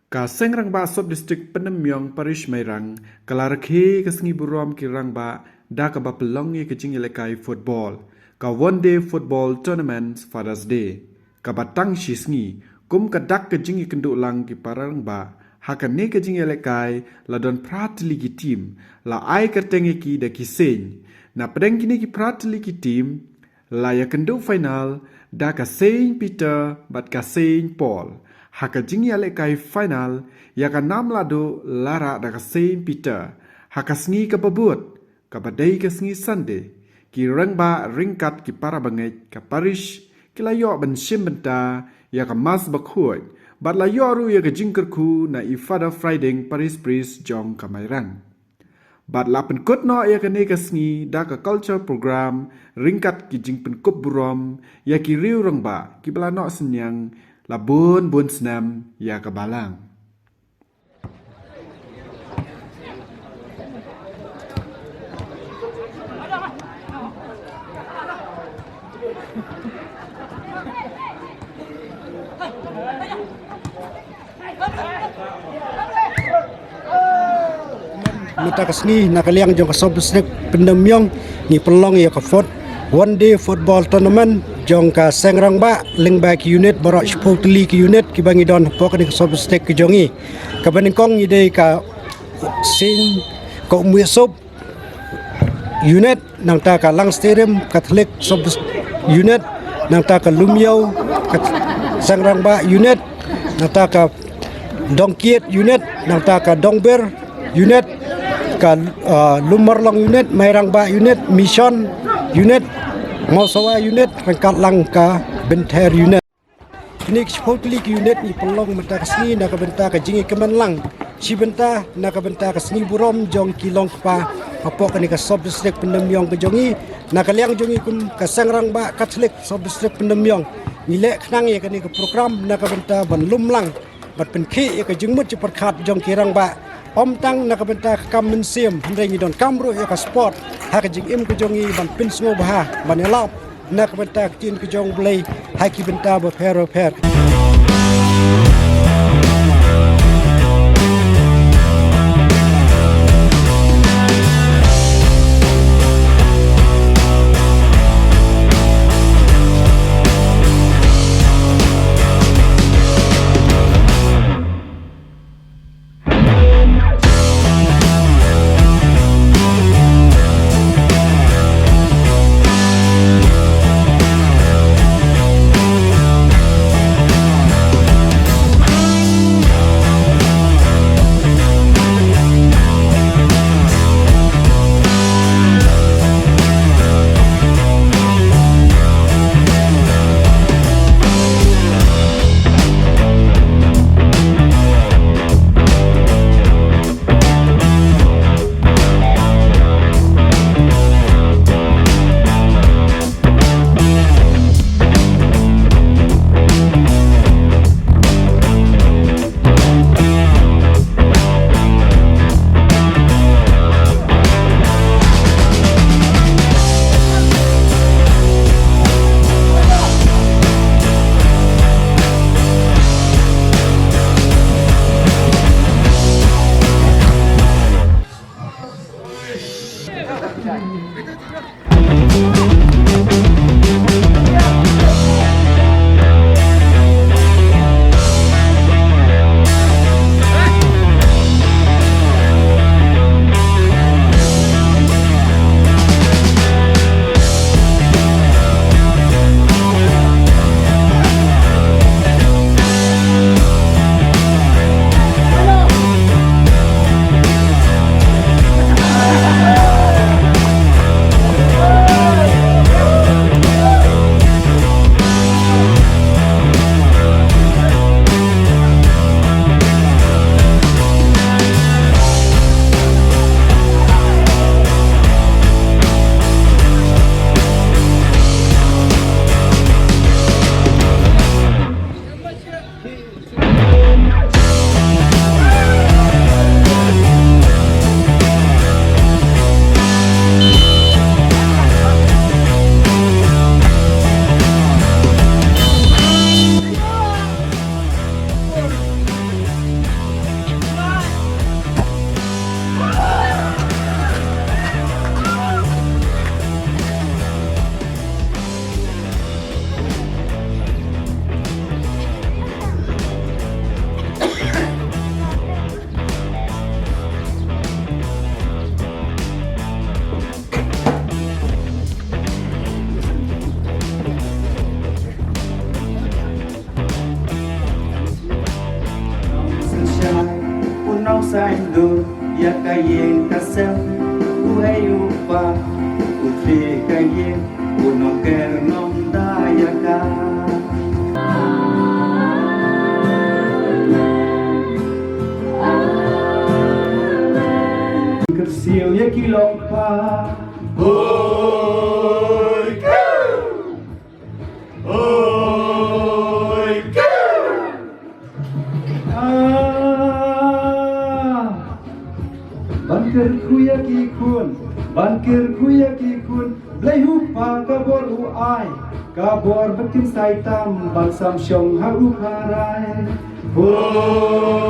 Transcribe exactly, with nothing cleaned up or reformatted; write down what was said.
Ka Seng Rangbah Sub District Pyndem Miong Parish Mairang ka la rakhe ka sngi burom ki rangbah da kaba pynlong ïa ka jingïalehkai football, ka One Day Football Tournament Father's Day, kaba tang shi sngi. Kum ka dak ka jingïakynduh lang ki para rangbah, ha kane ka jingïalehkai la don phra tylli ki team, la ai kyrteng ïa ki da ki seng. Na pdeng kine ki phra tylli ki team, la ïakynduh final da ka Saint Peter bad ka Saint Paul. Ha ka jingïalehkai final, ïa ka nam la duh la rah da ka Saint Peter. Ha ka sngi kaba bud, kaba dei ka sngi Sunday, ki rangbah ryngkat ki para bangeit ka parish ki la ïoh ban shim bynta ïa ka Mass bakhuid, bad la ïoh ruh ïa ka jingkyrkhu na i Father Friday, parish priest jong ka Mairang. Bad la pynkut noh ïa kane ka sngi da ka culture program ryngkat ki jingpynkup burom ïa ki riew rangbah kiba la noh synñiang la bun bun snem ïa ka balang. Mynta ka sngi na ka liang jong ka Sub District Pyndem Miong ngi pynlong ïa ka foot-, One Day Football Tournament jong ka Seng Rangbah lyngba ki unit baroh shiphew tylli ki unit kiba ngi don hapoh kane ka Sub District ka jong ngi. Kaba nyngkong ngi dei ka Seng, ka Umïasup unit, nangta ka Langstadium Catholic Sub Unit, nangta ka Lumïaw, ka Seng Rangbah unit, nangta ka Dongkiat unit, nangta ka Dongbir unit, ka, ah, Lummarlong unit, Mairang Bah unit, Mission unit, Mawsawa unit, ryngkat lang ka Bynthar unit. Kine ki shiphew tylli ki unit ngi pynlong mynta ka sngi na ka bynta ka jingïakmen lang shi bynta na ka bynta ka sngi burom jong ki longkpa hapoh kane ka Sub District Pyndem Miong ka jong ngi. Na ka liang jong ngi kum ka Seng Rangbah Catholic Sub District Pyndem Miong ngi leh khnang ïa kane ka program na ka bynta ban lum lang, ban pynkhih ïa ka jingmut jingpyrkhat jong ki rangbah. Ym tang na ka bynta ka kam mynsiem, hynrei ngi donkam ruh ïa ka sport ha ka jingim ka jong ngi ban pynsngewbha, ban ïalap na ka bynta ka ktien ka jong U Blei ha ki bynta bapher bapher. Ka ïing ka sem, u hei u pa, u khlieh ka ïing, u nongker nongda ïa ka. Kyrsiew ïa ki long pa. Hoi, hoi. Ah, ban kyrkhu ïa ki khun, ban kyrkhu ïa ki khun, Blei u pa ka bor u ai, ka bor ba kin sa ïai tam, ban sam shong ha u pharai. Hoi.